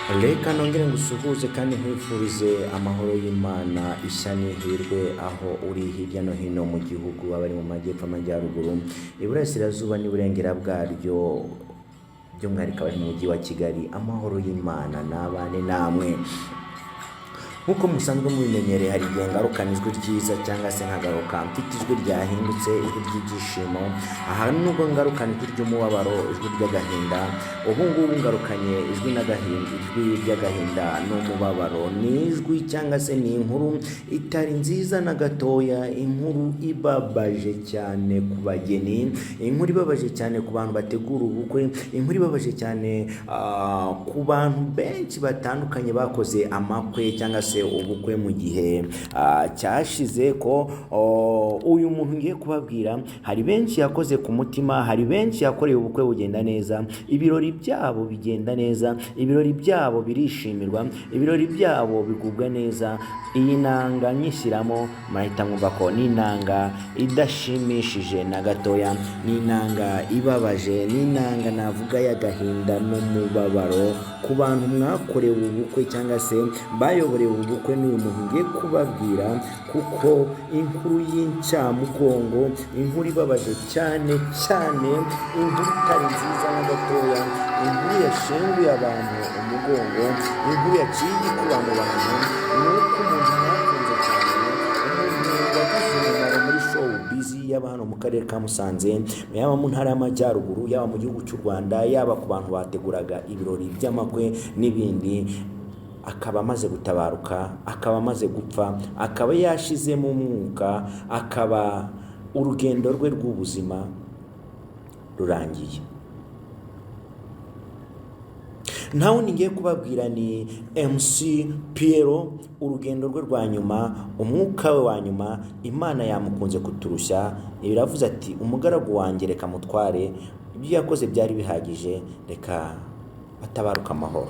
Reka nongere ngusuhuze kandi nkwifurize amahoro y'Imana, ishya n'ihirwe aho uri hirya no hino mu gihugu, abari mu majyepfo, amajyaruguru, iburasirazuba n'iburengera bwaryo, by'umwihariko abari mu mujyi wa Kigali, amahoro y'Imana n'abane namwe. Nk'uko musanzwe mubimenyereye, hari igihe ngarukana ijwi ryiza cyangwa se nkagaruka mfite ijwi ryahindutse, ijwi ry'ibyishimo. Aha nubwo ngarukana ijwi ry'umubabaro, ijwi ry'agahinda, ubu ngubu ngarukanye ijwi n'agahinda, ijwi ry'agahinda n'umubabaro. Ni ijwi cyangwa se ni inkuru itari nziza na gatoya, inkuru ibabaje cyane ku bageni, inkuru ibabaje cyane ku bantu bategura ubukwe, inkuru ibabaje cyane ku bantu benshi batandukanye bakoze amakwe cyangwa se ubukwe mu gihe cyashize. Ko uyu muntu ngiye kubabwira, hari benshi yakoze ku mutima, hari benshi yakoreye ubukwe bugenda neza, ibirori byabo bigenda neza, ibirori byabo birishimirwa, ibirori byabo bigubwa neza. Iyi nanga nyishyiramo murahita mwumva ko ni inanga idashimishije na gatoya, ni inanga ibabaje, ni inanga navuga y'agahinda n'umubabaro ku bantu mwakorewe ubukwe cyangwa se bayoborewe ubukwe n'uyu muntu ngiye kubabwira, kuko inkuru y'incamugongo, inkuru ibabaje cyane cyane, inkuru itari nziza na gatoya, inkuru yashenguye abantu umugongo, inkuru yaciye igikuba mu bantu, ni uko umuntu mwakunze cyane, umuntu wagize umumaro muri showbiz, yaba hano mu karere ka Musanze, yaba mu ntara y'Amajyaruguru, yaba mu gihugu cy'u Rwanda, yaba ku bantu bateguraga ibirori by'amakwe n'ibindi, akaba amaze gutabaruka, akaba amaze gupfa, akaba yashizemo umwuka, akaba urugendo rwe rw'ubuzima rurangiye. Nta wundi ngiye kubabwira, ni MC Pierrot. Urugendo rwe rwa nyuma, umwuka we wa nyuma, Imana yamukunze kuturushya, biravuze ati umugaragu wanjye reka mutware, ibyo yakoze byari bihagije, reka atabaruka amahoro.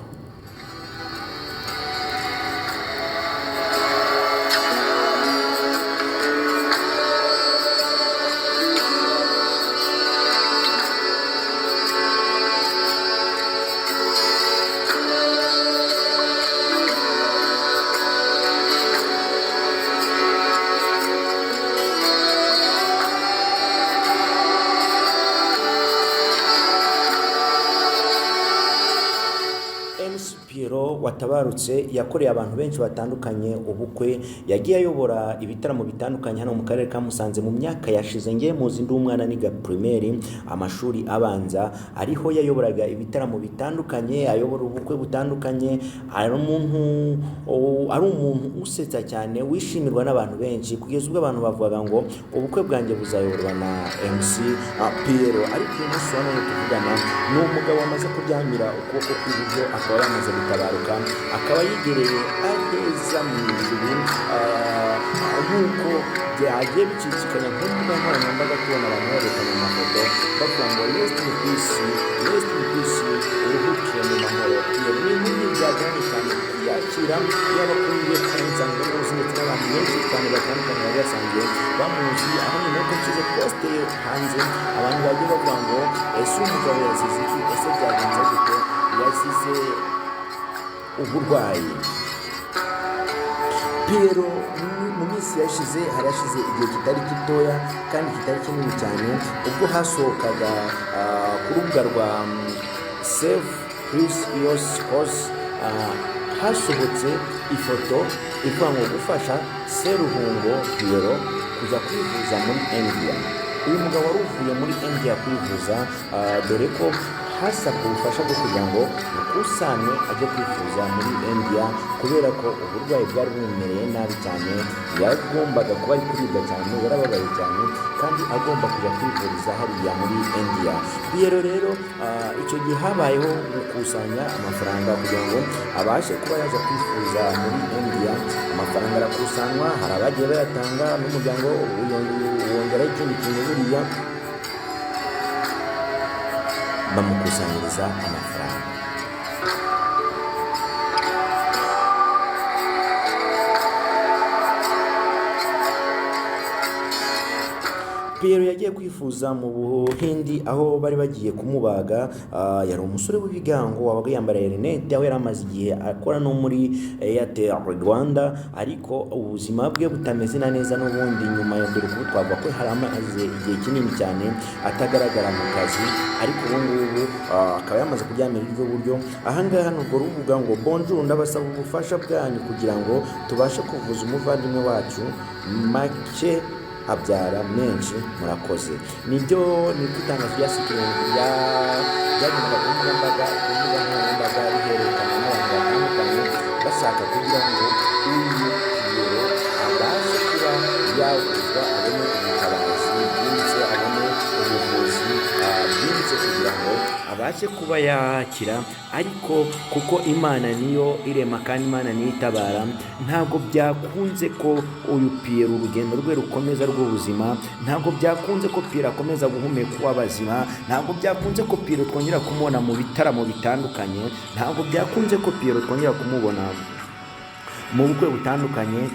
MC Pierrot watabarutse yakoreye abantu benshi batandukanye ubukwe, yagiye ayobora ibitaramo bitandukanye hano mu karere ka Musanze mu myaka yashize. Ngiye muzi ndi umwana niga primaire, amashuri abanza, ariho yayoboraga ibitaramo bitandukanye, ayobora ubukwe butandukanye. Ari umuntu usetsa cyane, wishimirwa n'abantu benshi, kugeza ubwo abantu bavugaga ngo ubukwe bwanjye buzayoborwa na MC Pierrot. Ariko uyu munsi wa none tuvugana ni umugabo wamaze kuryamira ukuboko kw'iburyo, akaba yamaze gutabaruka, akaba yegereye aheza mu ijuru, nk'uko byagiye bicicikanya ku mbuga nkoranyambaga, tubona abantu berekana amafoto bavuga ngo rest in peace, rest in peace, uruhukire mu mahoro. Iyo ni inkuru byagoranye cyane kuyakira, yaba kuri njye kandi nsanzwe muzi, ndetse n'abantu benshi cyane batandukanye bari basanzwe bamuzi. Aho nyuma y'uko nshyize poste ye hanze, abantu bagiye bavuga ngo ese umugabo yazize iki, ese byagenze gute, yazize uburwayi. Pierrot mu minsi yashize, hari hashize igihe kitari gitoya kandi kitari kinini cyane, ubwo hasohokaga ku rubuga rwa Save Chris Yos Hose, hasohotse ifoto ivuga ngo gufasha Seruhungo Pierrot kujya kwivuza muri India. Uyu mugabo wari uvuye muri India kwivuza, dore ko hasabwa ubufasha bwo kugira ngo bukusanywe ajye kwivuza muri India, kubera ko uburwayi bwari bumumereye nabi cyane, yagombaga kuba ari kuribwa cyane, yarababaye cyane kandi agomba kujya kwivuriza hariya muri India. Pierrot rero, icyo gihe habayeho gukusanya amafaranga kugira ngo abashe kuba yaza kwivuza muri India. Amafaranga arakusanywa, hari abagiye bayatanga, n'umuryango wongeraho ikindi kintu, buriya bamukusanyiriza amafaranga. Pierrot yagiye kwifuza mu Buhindi aho bari bagiye kumubaga. Yari umusore w'ibigango wabaga yambaye rinete, aho yari amaze igihe akora no muri Airtel Rwanda, ariko ubuzima bwe butameze na neza n'ubundi nyuma ya dore ubu twavuga ko hari amaze igihe kinini cyane atagaragara mu kazi, ariko ubu ngubu akaba yamaze kuryamira iryo buryo. Aha ngaha ni urwo ruvuga ngo bonjour, ndabasaba ubufasha bwanyu kugira ngo tubashe kuvuza umuvandimwe wacu, make abyara menshi, murakoze. Nibyo nibwo itangazo rya sikirenti ryagendaga ku mbuga mbaga, ku mbuga nkoranyambaga, rihererekanywa n'abantu batandukanye bashaka kugira ngo uyu Pierrot abashe kuba yavuzwa, abone ubutabazi bwimbitse, abone ubuvuzi bwimbitse kugira ngo abashe kuba yakira. Ariko kuko Imana niyo irema kandi Imana niyo itabara, ntabwo byakunze ko uyu Pierrot urugendo rwe rukomeza rw'ubuzima, ntabwo byakunze ko Pierrot akomeza guhumeka uw'abazima, ntabwo byakunze ko Pierrot twongera kumubona mu bitaramo bitandukanye, ntabwo byakunze ko Pierrot twongera kumubona mu bukwe butandukanye.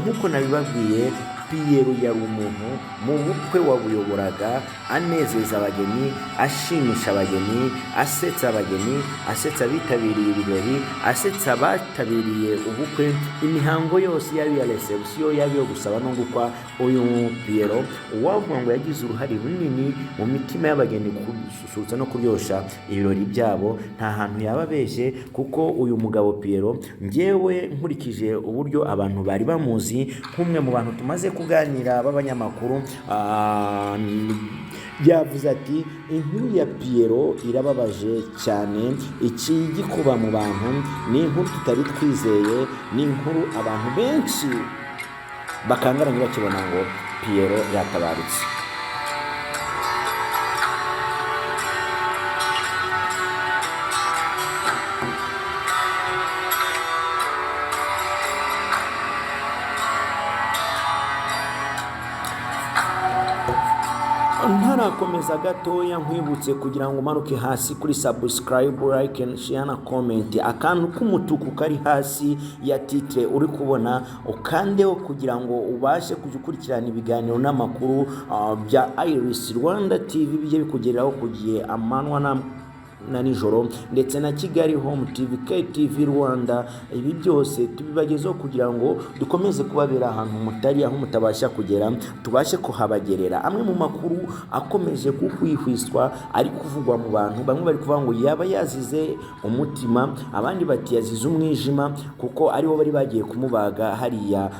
Nk'uko nabibabwiye, Pierrot yari umuntu mu bukwe wabuyoboraga, anezeza abageni, ashimisha abageni, asetsa abageni, asetsa abitabiriye ibirori, asetsa abatabiriye ubukwe, imihango yose, yaba iya reception, yaba iyo gusaba no gukwa. Uyu Pierrot uwavuga ngo yagize uruhare runini mu mitima y'abageni, gususurutsa no kuryoshya ibirori byabo, nta hantu yaba abeshye, kuko uyu mugabo Pierrot, njyewe nkurikije uburyo abantu bari bamuzi, nk'umwe mu bantu tumaze kuganira b'abanyamakuru, yavuze ati inkuru ya Pierrot irababaje cyane, iki gikuba mu bantu ni inkuru tutari twizeye, ni inkuru abantu benshi bakangaranye bakibona ngo Pierrot yatabarutse. Ntarakomeza gatoya, nkwibutse kugira ngo umanuke hasi kuri subscribe, like and share na comment, akantu k'umutuku kari hasi ya titre uri kubona, ukandeho kugira ngo ubashe kujya ukurikirana ibiganiro n'amakuru bya Iris Rwanda TV, bijye bikugeraho ku gihe, amanywa na nijoro, ndetse na Kigali Home TV, KTV Rwanda. Ibi byose tubibagezeho kugira ngo dukomeze kubabera ahantu mutari, aho mutabasha kugera tubashe kuhabagerera. Amwe mu makuru akomeje guhwihwiswa ari kuvugwa mu bantu, bamwe bari kuvuga ngo yaba yazize umutima, abandi bati yazize umwijima, kuko aribo bari bagiye kumubaga hariya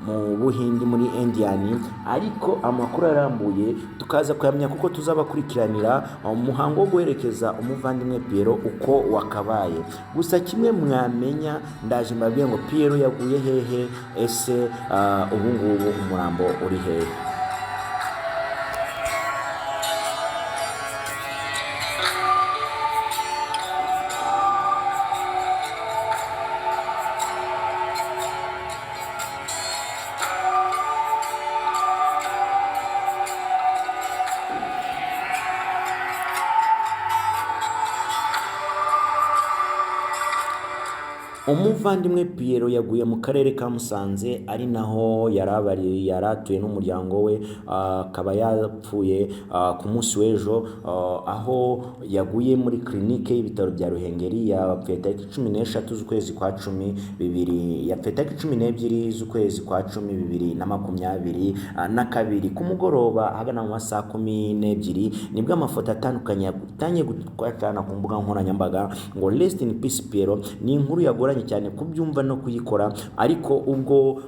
mu Buhindi, muri Indian. Ariko amakuru arambuye tukaza kuyamenya kuko tuzabakurikiranira umuhango wo guherekeza umuvandimwe Pierrot uko wakabaye. Gusa kimwe mwamenya, ndaje mbabwiye ngo Pierrot yaguye hehe, ese ubu ngubu umurambo uri hehe? Umuvandimwe Pierrot yaguye mu karere ka Musanze, ari naho yarabari yaratuye n'umuryango we, akaba yapfuye ku munsi w'ejo, aho yaguye muri clinique y'ibitaro bya Ruhengeri. Yapfuye tariki 13 z'ukwezi kwa 10 bibiri, yapfuye tariki 12 z'ukwezi kwa 10 2022 ku mugoroba, ahagana mu masaha 12, nibwo amafoto atandukanye yatangiye gutwatana ku mbuga nkoranyambaga ngo rest in peace Pierrot. Ni inkuru yagoranye cyane kubyumva no kuyikora, ariko ubwo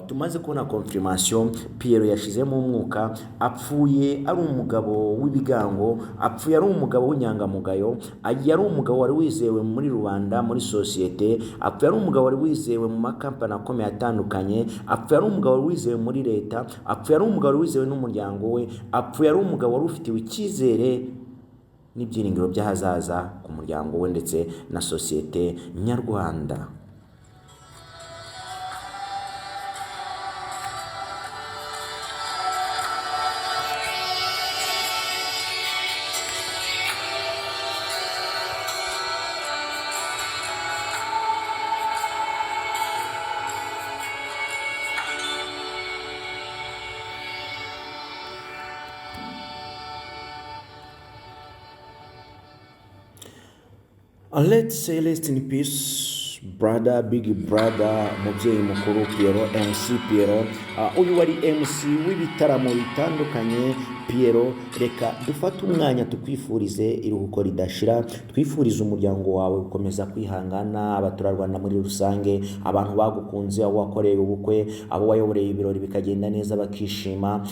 tumaze kubona confirmation, Pierrot yashizemo umwuka, apfuye ari umugabo w'ibigango, apfuye ari umugabo w'inyangamugayo, yari umugabo wari wizewe muri rubanda, muri sosiyete, apfuye ari umugabo wari wizewe mu makampani akomeye atandukanye, apfuye ari umugabo wari wizewe muri leta, apfuye ari umugabo wari wizewe n'umuryango we, apfuye ari umugabo wari ufitiwe icyizere n'ibyiringiro by'ahazaza ku muryango we ndetse na sosiyete nyarwanda. Let's say rest in peace, brother, big brother, mubyeyi mukuru Pierrot, MC Pierrot. Uyu wari MC w'ibitaramo bitandukanye. Pierrot, reka dufate umwanya tukwifurize iruhuko ridashira, twifurize umuryango wawe gukomeza kwihangana, abaturarwanda muri rusange, abantu bagukunze, abo wakoreye ubukwe, abo wayoboreye ibirori bikagenda neza bakishima.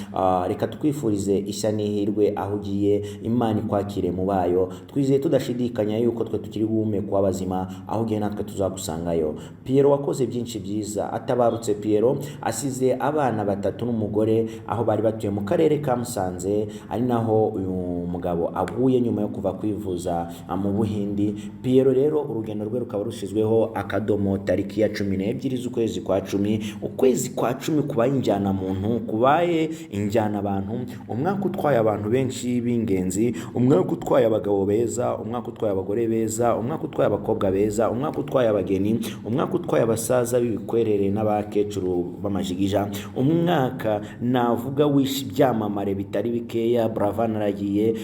Reka twifurize ishya n'ihirwe aho ugiye, Imana ikwakire mu bayo. Twizeye tudashidikanya yuko twe tukiri guhumeka w'abazima, aho ugiye natwe tuzagusangayo. Pierrot wakoze byinshi byiza. Atabarutse Pierrot asize abana batatu n'umugore, aho bari batuye mu karere ka Musanze, ari naho uyu mugabo aguye nyuma yo kuva kwivuza mu Buhindi. Pierrot rero urugendo rwe rukaba rushyizweho akadomo tariki ya 12 z'ukwezi kwa 10. Ukwezi kwa 10 kubaye injyana muntu, kubaye injyana abantu, umwaka utwaye abantu benshi b'ingenzi, umwaka utwaye abagabo beza, umwaka utwaye abagore beza, umwaka utwaye abakobwa beza, umwaka utwaye abageni, umwaka utwaye abasaza b'ibikwerere n'abakecuru b'amajigija, umwaka navuga wishe ibyamamare bitari bikeya. Buravan aragiye,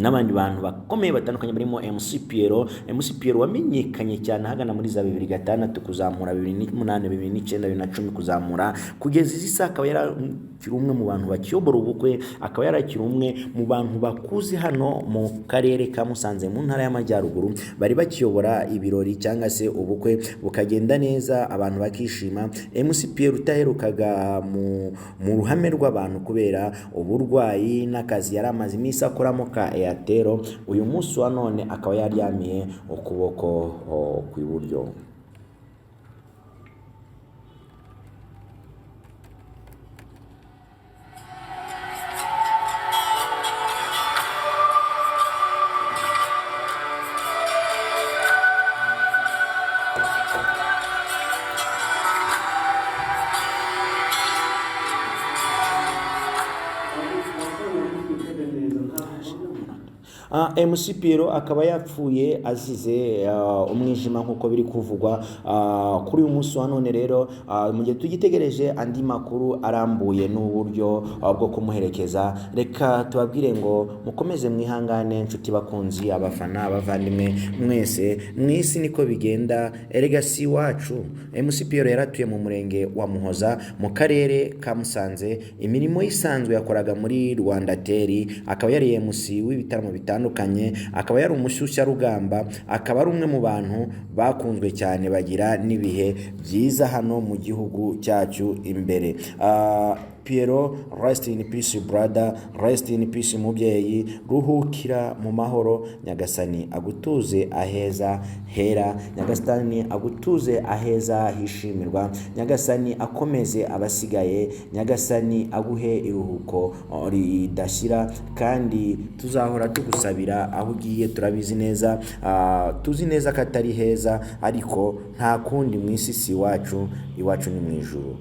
n'abandi bantu bakomeye batandukanye barimo MC Pierrot. MC Pierrot wamenyekanye cyane ahagana muri za 2006 kuzamura, 2008, 2009, 2010 kuzamura, kugeza izi saha akaba yarakiri umwe mu bantu bakiyobora ubukwe, akaba yarakiri umwe mu bantu bakuze hano mu karere ka Musanze mu ntara y'Amajyaruguru, bari bakiyobora ibirori cyangwa se ubukwe bukagenda neza, abantu bakishima. MC Pierrot utaherukaga mu ruhame rw'abantu kubera uburwayi n'akazi yari amaze iminsi akoramo ka Airtel, uyu munsi wa none akaba yaryamiye ukuboko kw'iburyo. MC Pierrot akaba yapfuye azize umwijima nk'uko biri kuvugwa kuri uyu munsi wa none. Rero mu gihe tugitegereje andi makuru arambuye n'uburyo bwo kumuherekeza, reka tubabwire ngo mukomeze mwihangane, nshuti bakunzi, abafana, abavandimwe mwese. Mu isi niko bigenda, erega si iwacu. MC Pierrot yaratuye mu murenge wa Muhoza mu karere ka Musanze. Imirimo isanzwe yakoraga muri Rwanda Teri, akaba yari MC w'ibitaramo bitandukanye, akaba yari umushyushyarugamba, akaba ari umwe mu bantu bakunzwe cyane, bagira n'ibihe byiza hano mu gihugu cyacu imbere. Pierrot, rest in peace brother, rest in peace mubyeyi, ruhukira mu mahoro, Nyagasani agutuze aheza hera, Nyagasani agutuze aheza hishimirwa, Nyagasani akomeze abasigaye, Nyagasani aguhe iruhuko ridashira, kandi tuzahora tugusabira aho ugiye. Turabizi neza, tuzi neza ko atari heza, ariko nta kundi, mu isi si iwacu, iwacu ni mu ijuru.